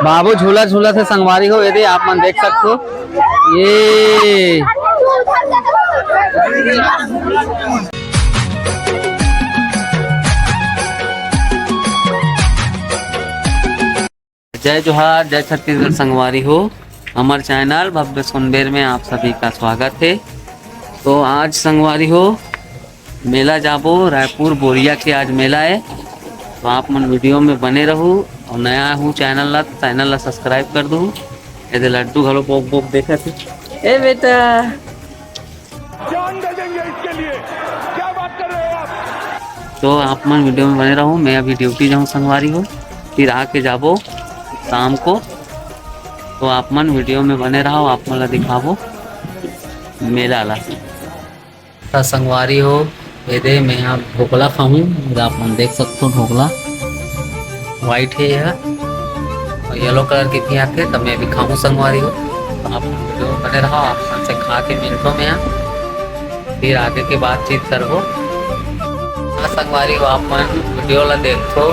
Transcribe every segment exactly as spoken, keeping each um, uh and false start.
बाबू झूला झूलथे संगवारी हो, एदे आप मन देख सकथो। ये जय जोहार, जय छत्तीसगढ़ संगवारी हो। हमर चैनल भव्य सोनबेर में आप सभी का स्वागत है। तो आज संगवारी हो, मेला जाबो, रायपुर बोरिया के आज मेला है। तो आप मन वीडियो में बने रहू, और नया हूँ चैनल ला, तो चैनल ला सब्सक्राइब कर दू। एदे लड्डू घलो बोक बोक देखत हे। ए बेटा, जान दे देंगे इसके लिए। क्या बात कर रहे हो आप? तो आप मन वीडियो में बने रहू, मैं अभी ड्यूटी जाऊँ संगवारी हो, फिर आके जाबो शाम को। तो आप मन वीडियो में बने रहू, आप मन ला दिखाबो मेला ला। त संगवारी हो, एदे मैं ह ढोकला खाहूँ। एदे आप मन देख सकथो, ढोकला व्हाइट हे यह, और येलो कलर के भी आथे। त मैं भी खाहूँ संगवारी हो। तो आप मन वीडियो में बने रहो, आप मन से खा के मिलथो मैं ह, फिर आगे के बातचीत करबो। हाँ संगवारी हो, आप मन वीडियो ला देखथो,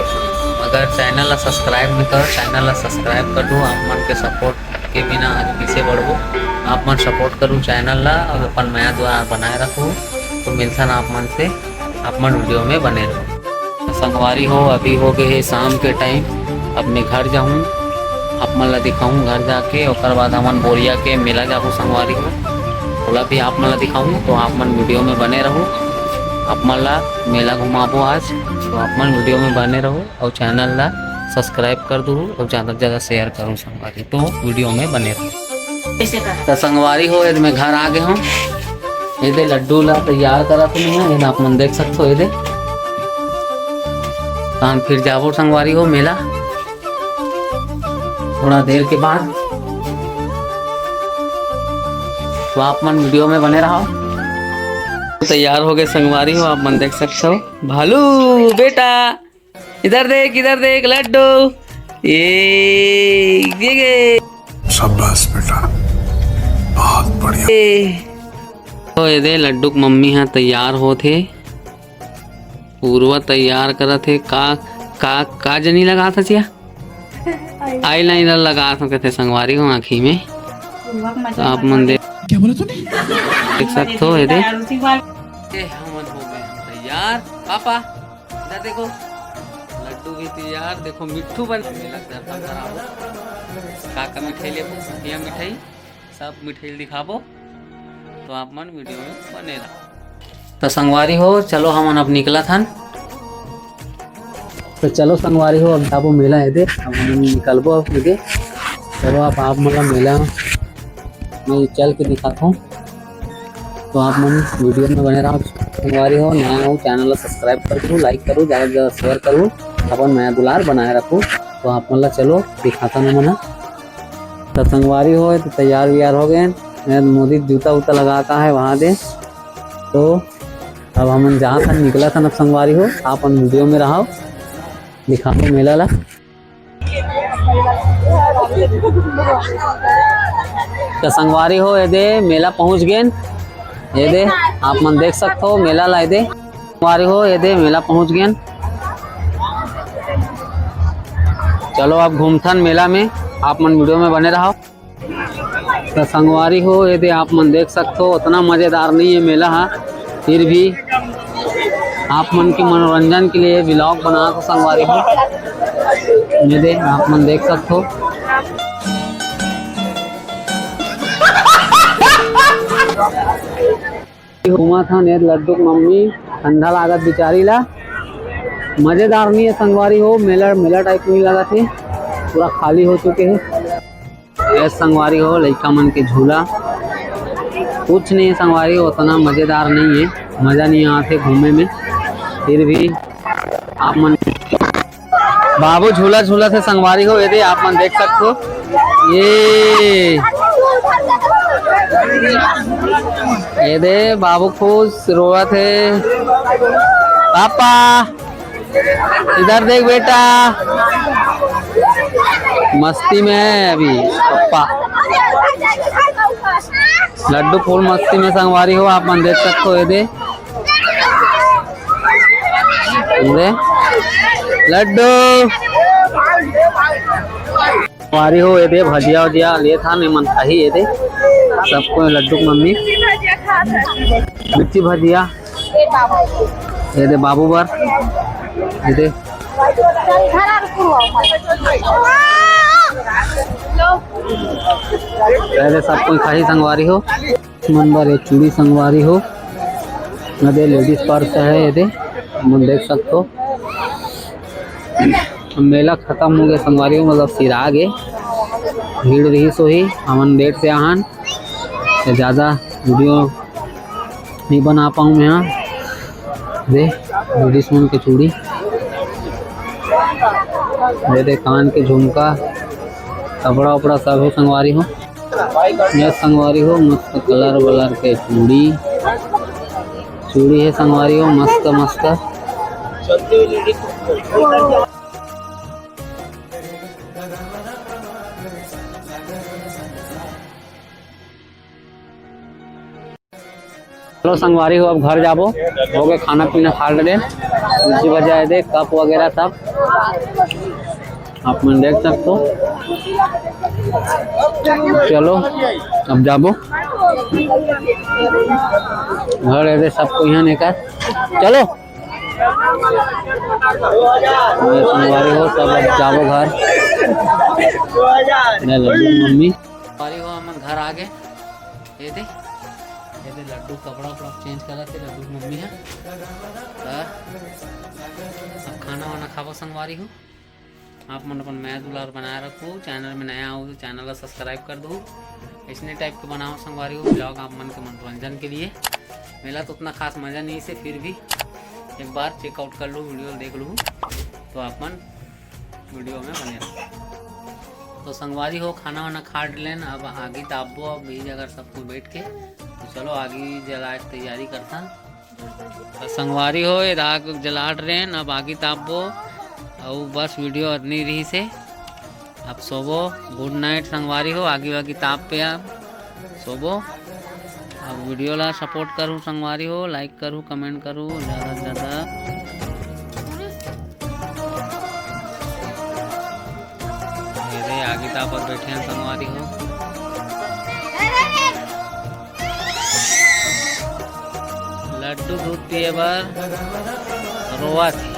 अगर चैनल ला सब्सक्राइब नहीं करो, चैनल ला सब्सक्राइब कर दो। आप मन के सपोर्ट के बिना आगे कैसे बढ़बो? आप मन सपोर्ट करू चैनल ला, और अपन मया दुलार बनाए रखू। तो मिलथन आप मन से, आप मन वीडियो में बने रहो। संगवारी हो, अभी हो गए हे शाम के टाइम, अब मैं घर जाहूँ। आप मन ला दिखाहूँ घर जाके, ओकर बाद हमन बोरिया के मेला जाहू संगवारी हो, ओला भी आप मन ला दिखाहूँ। तो आप मन वीडियो में बने रहू, आप मन ला मेला घुमाबो आज। तो आप मन वीडियो में बने रहू और चैनल ला सब्सक्राइब कर दू और ज़्यादा से ज़्यादा शेयर करू संगवारी। तो वीडियो में बने रहो। कैसे कर? तो संगवारी हो, एदे मैं घर आ गए हूँ। एदे लड्डू ला तैयार करत हूँ मैं, एदे आप मन देख सकथो। एदे तहन फिर जाबो संगवारी हो मेला थोड़ा देर के बाद। तो आप मन वीडियो में बने रहो। तैयार हो गए संगवारी हो, आप मन देख सकथो। भालू बेटा, इधर देख, इधर देख लड्डू, ये, ये, ये। शाबाश बेटा, बहुत बढ़िया। ये। तो एदे लड्डू के मम्मी ह तैयार होत हे, पूर्वा तैयार करत हे। का, का, का जनी लगात हस या? आईलाइनर लगात हो कथे संगवारी हो आँखी में। तो आप मन देख, क्या बोला तूने? देख सकथो एदे। ए, हमन हो गए तैयार पापा। इधर देखो, लड्डू भी तैयार। देखो, मिट्ठू बन मेला के दर्शन कराबो। का का मिठाई लेबो? ये मिठाई, सब मिठाई दिखाबो। तो आप मन वीडियो में बने रहो। तो संगवारी हो, चलो हमन अब निकलत हन। तो चलो संगवारी हो, अब जाबो मेला एदे, अब हमन निकलबो अब एदे। चलो अब आप मन ला मेला में चल के दिखाता हूँ। तो आप मन वीडियो में बने रहो। संगवारी हो, नया हो, चैनल ला सब्सक्राइब कर दू, लाइक करू, ज़्यादा से ज़्यादा शेयर करू, अपन मया दुलार बनाए रखू। तो आप मन ला चलो दिखाता हूँ मैं। तो संगवारी हो, तो तैयार वैयार हो गए, मोदी जूता उता लगा का है वहाँ दे। तो अब हमन जात हन, निकलत हन अब संगवारी हो, आप मन वीडियो में रहो, दिखाओ मेला ला। तो संगवारी हो, एदे मेला पहुंच गेन। एदे आप मन देख सकथो मेला ला। एदे संगवारी हो, एदे मेला पहुंच गेन। चलो अब घूमथन मेला में, आप मन वीडियो में बने रहो। तो संगवारी हो, एदे आप मन देख सकथो, उतना मजेदार नहीं है मेला हा, फिर भी आप मन के मनोरंजन के लिए व्लॉग बना दो संगवारी हो। एदे आप मन देख सकथो। घूमत हन, एदे लड्डू के मम्मी ठंडा लागत बिचारी ला। मजेदार नहीं है संगवारी हो, मेला, मेला टाइप नहीं लगा थे, पूरा खाली हो चुके हैं। ए संगवारी हो, लइका मन के झूला, कुछ नहीं है संगवारी हो, उतना मजेदार नहीं है, मजा नहीं आते घूमे में। फिर भी आप मन, बाबू झूला झूलथे संगवारी हो, एदे आप मन देख सकथो। ये, एदे बाबू खुश रोवत हे। पापा, इधर देख बेटा, मस्ती में है अभी पप्पा। लड्डू फुल मस्ती में संगवारी हो, आप मन देख सकते हो। एदे, एदे लड्डू। संगवारी हो, ये दे भजिया उजिया लेत हन, एमन खाही, ये दे सबको लड्डू के मम्मी। मिर्ची भजिया, ये दे बाबू बर, ये दे, ये दे सब कोई खाही संगवारी हो। मन बर ये चूड़ी संगवारी हो, ये दे लेडीज पर्स हे, ये दे मन देख सकथो। मेला खतम हो गे संगवारी हो, मतलब सिरा गे, भीड़ रहिस होही, हमन लेट से आहन, त ज्यादा वीडियो नइ बना पाऊँ मैं। दे लेडीज मन के चूड़ी, ये दे कान के झुमका, कपड़ा उपड़ा सब हे संगवारी हो। ये संगवारी हो, मस्त कलर वलर के चूड़ी, चूड़ी हे संगवारी हो, मस्त मस्त। चलो संगवारी हो, अब घर जाबो, हो गे खाना पीना खा ले, मिर्ची भजिया दे, कप वगैरह सब आप मन देख सकथो। चलो अब जाबो घर, ये दे सब कोई यहाँ निकल, चलो। ये संगवारी हो, सब अब जाबो घर। ले लो मम्मी। संगवारी हो, हमन घर आ गे। ये दे, ये दे लड्डू कपड़ा उपड़ा चेंज करत हे लड्डू के मम्मी ह। त अब खाना वाना खाबो संगवारी हो। आप मन अपन मया दुलार बनाए रखो। चैनल में नया हो तो चैनल ला सब्सक्राइब कर दो। इसने टाइप के बनाओ संगवारी हो व्लॉग आप मन के मनोरंजन के लिए। मेला तो उतना खास मजा नहीं से, फिर भी एक बार चेकआउट कर लो, वीडियो देख लो, तो आप मन वीडियो में बने रहो। तो संगवारी हो, खाना वाना खा लेन, अब आगी तापबो, अब बीज अगर सबको बैठ के, तो चलो आगी जलाए के तैयारी करता। तो संगवारी हो, ये आग जलाट रेन, अब आगी तापबो, अउ बस वीडियो अतनी रही से। अब सोबो, गुड नाइट संगवारी हो, आगी वागी ताप पे अब सोबो। अब वीडियो ला सपोर्ट करू संगवारी हो, लाइक करू, कमेंट करू ज्यादा से ज्यादा। ये रे, आगी तापत बैठे हैं संगवारी हो। लड्डू दूध पिए बर रोवत हे।